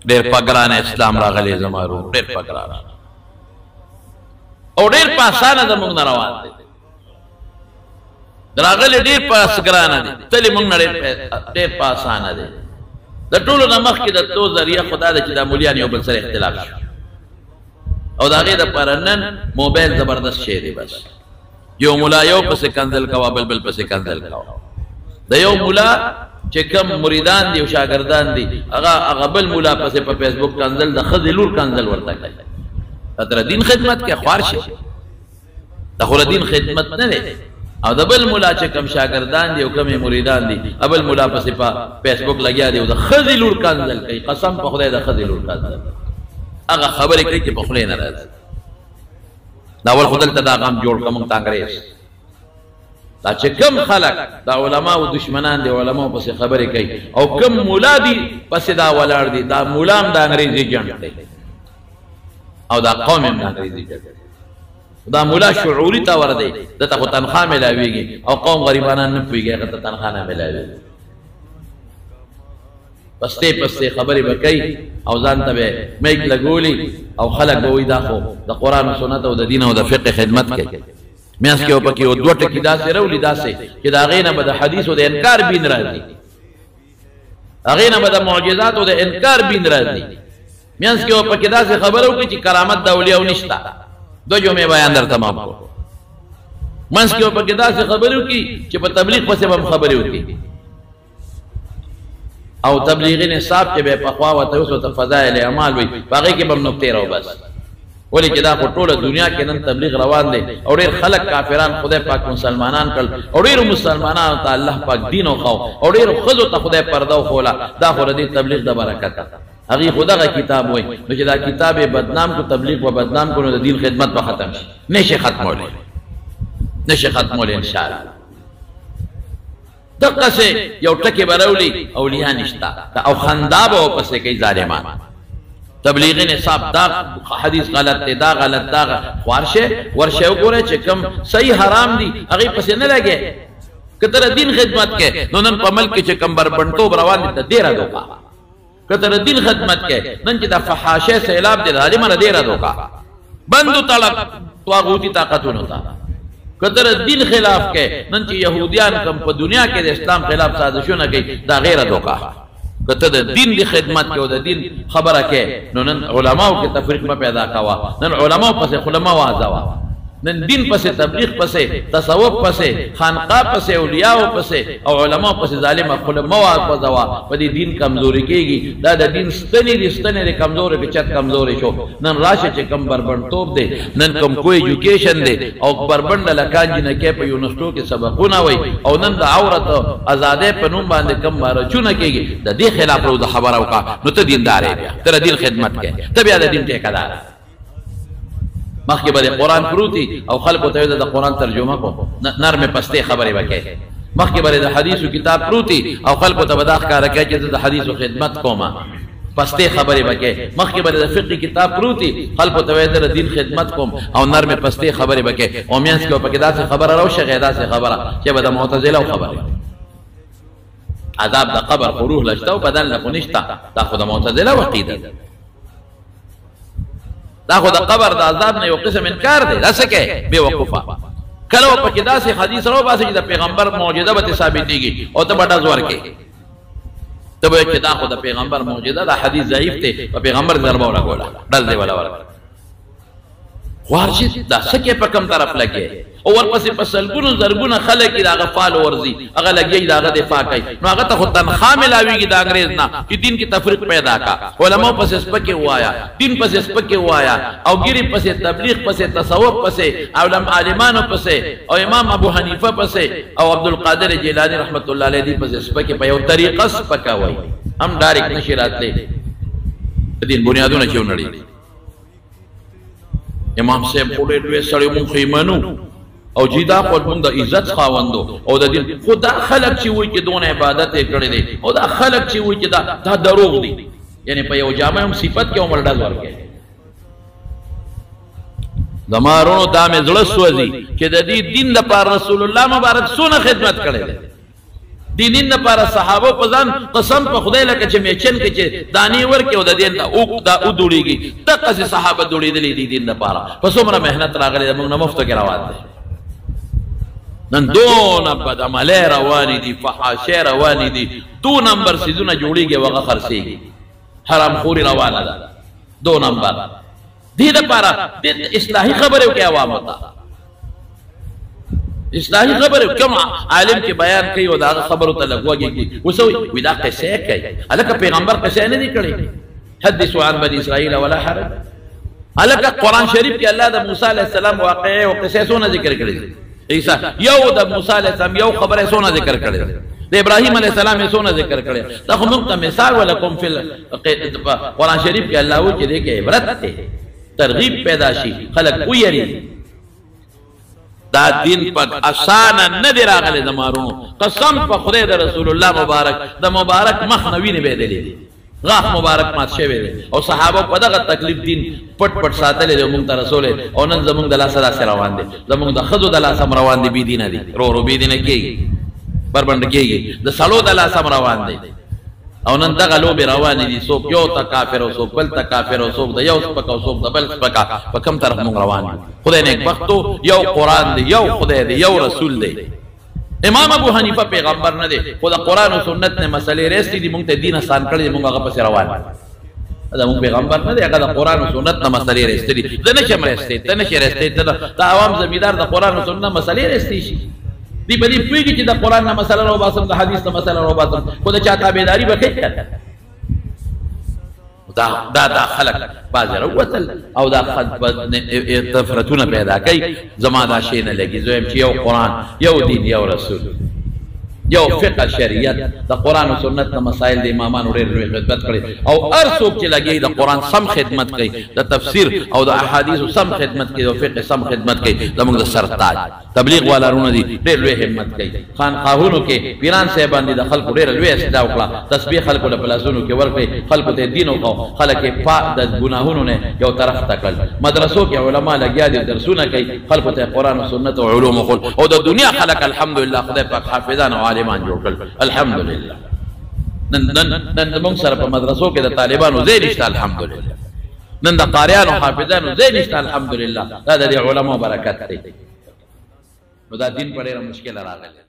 ډېر په ګرانه اسلام راغلی زما ورور، ډېر په ګرانه او ډېر په اسانه زموږ نه روان دی. راغلی ډېر په ګرانه دی، تللی موږ نه ډېر په اسانه دی. د ټولو نه مخکې د تلو ذریعه خدا ده چې دا مولیان یو بل سره اختلاف شو، او د هغې دپاره نن موبایل زبردست شی دی. بس یو ملا یو پسې کنځل کوه، بل بل پسې کنځل کوه. د یو ملا چې کم مریدان دي او شاګردان دي، هغه بل ملا پسې په فیسبوک کنځل، د ښځې لور کنځل ورته کوي. تر دین خدمت کې خوار شي، د خو دین خدمت نه دی. او د بل ملا چې کم شاګردان دي او کم مریدان دي، بل ملا پسې په فیسبوک لګیا دی او د ښځې لور کنځل کوي. قسم په خدای د ښځې لور کنځل، هغه خبرې کوي چې په خولې نه راځي. دا اول خو دلته دا غم جوړ کړه موږ ته انګرېز. دا چې کم خلک دا علماو دشمنان دي، علماو پسې خبرې کوي، او کم مولا دي پسې دا ولاړ دي، دا مولا هم د انګرېز ایجنټ دی او دا قوم هم د انګرېز ایجنټ دی. دا مولا شعوري طور دی، ده ته خو تنخوا میلاویږي او قوم غریبانان نه پوهېږي، هغه ته تنخوا نه میلاویږي. پستې پستې خبرې به کوي او ځان ته به میک لګولي، او خلک به وایي دا خو د قرآن او سنت او د دین او د فقه خدمت کوي. میانس کې پکې یو دوه ټکي داسې راولي داسې چې د هغې نه به د حدیثو د انکار بین راځي، هغې نه به د معجزاتو د انکار بین راځي. میانس کې پکې داسې خبره وکړي چې کرامت د اولیاو نشته. دوه جمعې بیان در تمام کړو. منځ کې پکې داسې خبرې وکړي چې په تبلیغ پسې به هم خبرې وکړي، او تبلیغي نصاب چې به یې پخوا ورته اوس ورته فضایل اعمال وي، په هغې کې به هم نکتې راوباسي. ولې چې دا خو ټوله دنیا کې نن تبلیغ روان دی، او ډېر خلک کافران خدای پاک مسلمانان کړل، او ډېرو مسلمانانو ته الله پاک دین وښو، او ډېرو ښځو ته خدای پرده وښوله. دا خو د دې تبلیغ د برکته هغې خو دغه کتاب وایي. نو چې دا کتاب یې بدنام کړو، تبلیغ به بدنام کړو، نو د دین خدمت به ختم شي. نشي ختمولی، نشي ختمولی انشاءالله. دقسې یو ټکی به راولي، اولیا نشته او خندا به ورپسې کوي ظالمان. تبلیغي نصاب دا حدیث غلط دی، دا غلط، دا خوار شي ورشه وګوره چې کوم صحیح حرام دي هغې پسې نه لګې. که ته د دین خدمت کې، نو نن په ملک کې چې کوم بربنډتوب روان دی ته ډېره دوکه. که ته د دین خدمت کې، نن چې د فحاشۍ سیلاب دی ظالمه نه ډېره دوکه، بندو تړه طاغوتي طاقتونو ته. که ته د دین خلاف کې، نن چې یهودیان کوم په دنیا کې د اسلام خلاف سازشونه کوي، دا غیره دوکه. که ته د دین د خدمت کې او د دین خبره کې، نو نن علماو کې تفریق مه پیدا کوه. نن علماو پسې خوله مه وازوه، نن دین پسې، تبلیغ پسې، تصوف پسې، خانقاه پسې، اولیاو پسې او علماو پسې ظالمه خوله مه وازوه. په دې دین کمزوري کېږي. دا د دین ستنې دي، ستنې دې کمزورې کړې، چت کمزورې شو. نن راشه چې کوم بربنډتوب دی، نن کوم کو ایجوکیشن دی، او بربنډه لکان جینکۍ په یونیورسټو کې سبقونه وایي، او نن د عورت ازادۍ په نوم باندې کوم مارچونه کېږي، د دې خلاف روزه خبره وکړه. نو ته دیندار یې، بیا ته د دین خدمت کوې، ته بیا د دین ټیکهدار. مخکې به د قرآن پروتي او خلکو ته د قرآن ترجمه کو، نرمې پستې خبرې به کوي. مخکې به د حدیثو کتاب پروتي او خلکو ته به دا ښکاره کوي چې زه د حدیثو خدمت کوم، پستې خبرې به کوي. مخکې به د فقې کتاب پروتي، خلکو ته وایي زه د دین خدمت کوم، او نرمې پستې خبرې به کوي. او منځ کې به پکې داسې خبره راوشغې، داسې خبره چې به د معتزله خبرې، عذاب د قبر خو روح له شته او بدن له خو نشته. دا خو د معتزله عقیده ده، دا خو د قبر د عذاب نه یو قسم انکار دی. دا څه کوې بې وقوفه؟ کله به پکې داسې حدیث راوباسي چې د پیغمبر معجزه به ترې ثابتېږي او ته به ډز ورکې، ته به چې دا خو د پیغمبر معجزه ده، حدیث ضعیف دی، په پیغمبر ضربه ولګوله، ډز دې وله ورکړه. خوار شي دا څه کوې، په کوم طرف لګې؟ او ورپسې په سلګونو زرګونه خلک د هغه فال ورځي، هغه لګي د هغه دفاع کوي. نو هغه ته خو تنخوا ملاویږي د انګرېز نه چې دین کې تفریق پیدا کا، علماو پسې سپکې ووایا، دین پسې سپکې ووایا، او ګیرې پسې، تبلیغ پسې، تصوف پسې، علمانو پسې، او امام ابو حنیفه پسې، او عبدالقادر جیلانی رحمت الله علیه دی پسې سپکې په یو طریقه سپکه وایي، هم ډایرکټ نشي راتلی. دین بنیادونه چې ونړي. امام صاحب خو ډېر لوی سړی، مونږ خو یې منو، او چې دا خو مونږ د عزت خاوندو او د دین، خو دا خلک چې وایي چې دونه عبادت یې کړی دی، او دا خلک چې وایي چې دا دروغ دي، یعنې په یو جامه هم صفت کې عمر ډز ورکوي. زما وروڼو دا مې زړه سوځي چې د دې دین دپاره رسول الله مبارک څونه خدمت کړی دی. دې دین لپاره صحابه په ځان قسم په خدای لکه چې میچن کې چې دانې ورکړي او د دین دا ودوړېږي، دقسې صحابه دوړېدلي دي دین لپاره. په څومره محنت راغلی دی، موږ نه مفتو کې روان دی. نن دونه بدعملۍ روانې دي، فحاشۍ روانې دي، دو نمبر څیزونه جوړېږي او هغه خرڅېږي، حرامخوري روانه ده، دو نمبر. دې دپاره اصلاحي خبرې وکړي عوامو ته، اصلاحي خبرې کوم عالم کې بیان کوي او د هغه خبرو ته لږ غوږ ږدي، اوس وایي دا قصې کوي. هلکه پیغمبر قصې نه دي کړې، حدثوا عن بني اسرائیل ولا حرج. هلکه قرآن شریف کې الله د موسی علیه السلام واقعې او قصې څونه ذکر کړې دي؟ عیسی یو د موسی علیه السلام یو خبره څونه ذکر کړې ده، د ابراهیم علیه السلام یې څونه ذکر کړې. دا خو موږ ته مثال ولکم فی قرآن شریف کې الله وایي چې دې کې عبرت دی، ترغیب پیدا شي، خلک ویري. دا دین په اسانه نه دی راغلی زما وروڼو، قسم په خدای د رسول الله مبارک د مبارک مخ نه وینې بهېدلې دي، غاښ مبارک مات شوی دی، او صحابه په دغه تکلیف دین پټ پټ ساتلی دی، موږ ته رسولی. او نن زموږ د لاسه داسې روان دی، زموږ د ښځو د لاسه هم روان دی، بې دینه دي، رو رو بې دینه کېږي، بربنډ کېږي، د سړو د لاسه هم روان دی. او نن دغه لوبې روانې دي، څوک یو ته کافر او څوک بل ته کافر او څوک د یو سپکه او څوک د بل سپکه، په کوم طرف موږ روان یو؟ خدای نیکبختو، یو قرآن دی، یو خدای دی، یو رسول دی. امام ابو حنیفه پیغمبر نه دی، خو د قرآن او سنت نه مسلې راستې دي، موږ ته دین آسان کړی دی، موږ هغه پسې روان یو. دا موږ پیغمبر نه دی، هغه د قرآن او سنت نه مسلې راستې دي. زه نه شم راستې، ته نه شې راستې، ته د عوام زمیندار د قرآن او سنت نه مسلې راستې شي. دی په دې پوهېږي چې د قرآن نه مسله راوباسم، د حدیث نه مسله راوباسم، خو د چا تابعداري به کوي که نه؟ دا دا دا خلک بعضې راووتل او دا تفرتونه پیدا کوي. زما دا شی نه لګي، زه وایم چې یو قرآن، یو دین، یو رسول، یو فقه شریعت، د قرآن او سنت نه مسایل د امامانو ډېر لوی خدمت کړی، او هر څوک چې لګي د قرآن سم خدمت کوي، د تفسیر او د احادیثو سم خدمت کوي، د فقه سم خدمت کوي، زموږ د سرتاج تبلیغ والا وروڼه دي، ډېر لوی همت کوي. خانقاهونو کې پیران صاحبان دي، د خلکو ډېره لویه اصلاح وکړه، تسبیح خلکو له په لاسونو کې ورکړې، خلکو ته دین وښو، خلک یې پاک د ګناهونو نه یو طرف ته کړل. مدرسو کې علما لګیا دي، درسونه کوي، خلکو ته قرآن او سنت او علوم وښول، او د دنیا خلک الحمدلله خدای پاک حافظان او عالمان جوړ کړل، الحمدلله. نن نن نن زموږ سره په مدرسو کې د طالبانو ځای نشته، الحمدلله. نن د قاریانو حافظانو ځای نشته، الحمدلله. دا د دې علماو برکت دی. نو دا دین په ډېره مشکله راغلی.